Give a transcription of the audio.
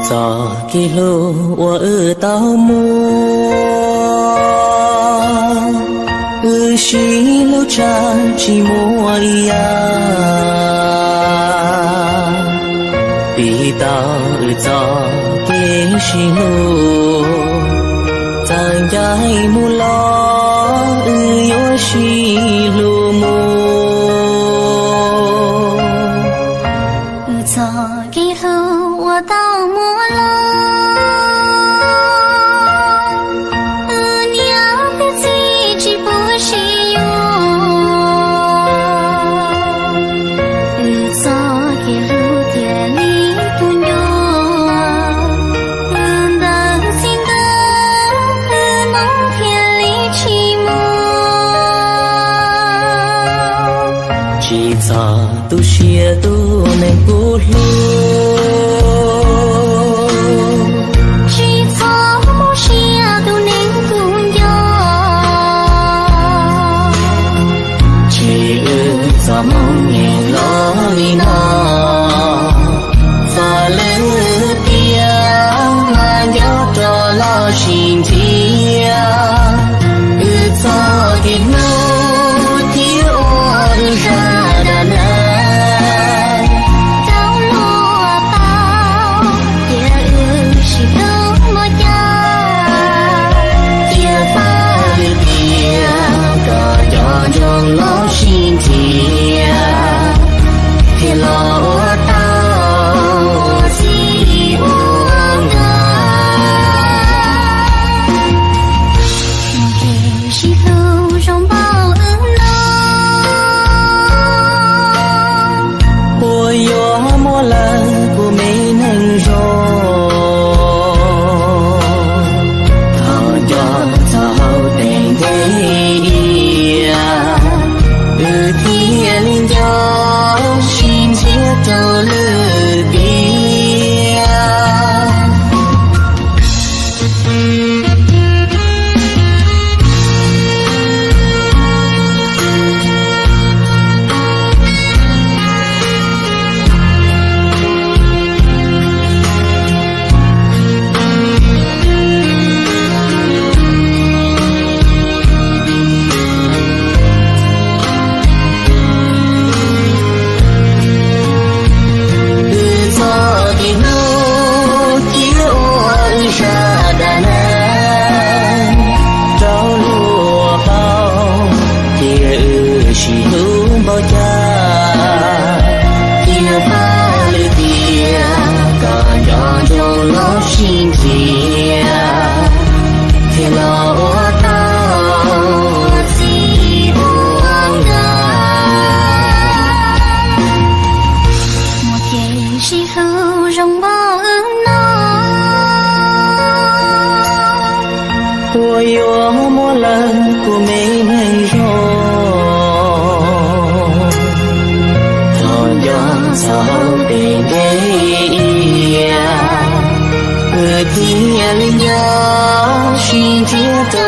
Txoj kev hlub uas wb tau muaj, wb sib hlub tshaj tsis muaj ib yam. Vim tau wb txoj kev sib hlub, txawm ncaim mus los wb yuav sib hlub mus. Wb txoj kev hlub uas tau muaj los, wb niam wb txiv tsis pub sib yuav. Wb txoj kev hlub thiaj li tu ncua, wb ntawm txiv ntawm wb hnub thiaj li tsis muaj. Tsis txhob tu siab tus neeg kuv hlub, tsis txhob mob siab tus neeg kuv nco. Tsis wb txoj hmoov nyeem los li no, txoj lwm tiam mas nco rau los sib nrhiav. Wb txoj kev hlub thiaj ua wb zaj dab neeg rau luag paub, tias wb sib hlub npaum cas. Cia faj lwm tiam kom nco ntsoov los sib nrhiav, thiaj los ua tau ua txij ua nkawm. Mus kev sib hlub zoo npaum wb no, puas yuav muaj leej kuv me neeg zoo. Thaum nco txog hauv pes ntev iav, wb thiaj li nco sib nrhiav rau lwm tiam. Wb txoj kev hlub thiaj ua wb zaj dab neeg rau luag paub, tias wb sib hlub npaum cas. Cia faj lwm tiam kom nco ntsoov los sib nrhiav, thiaj los ua tau ua txij ua nkawm. Mus kev sib hlub zoo npaum wb no, puas yuav muaj leej kuv me neeg zoo. Thaum nco txog hauv pes ntev iav, wb thiaj li nco sib nrhiav rau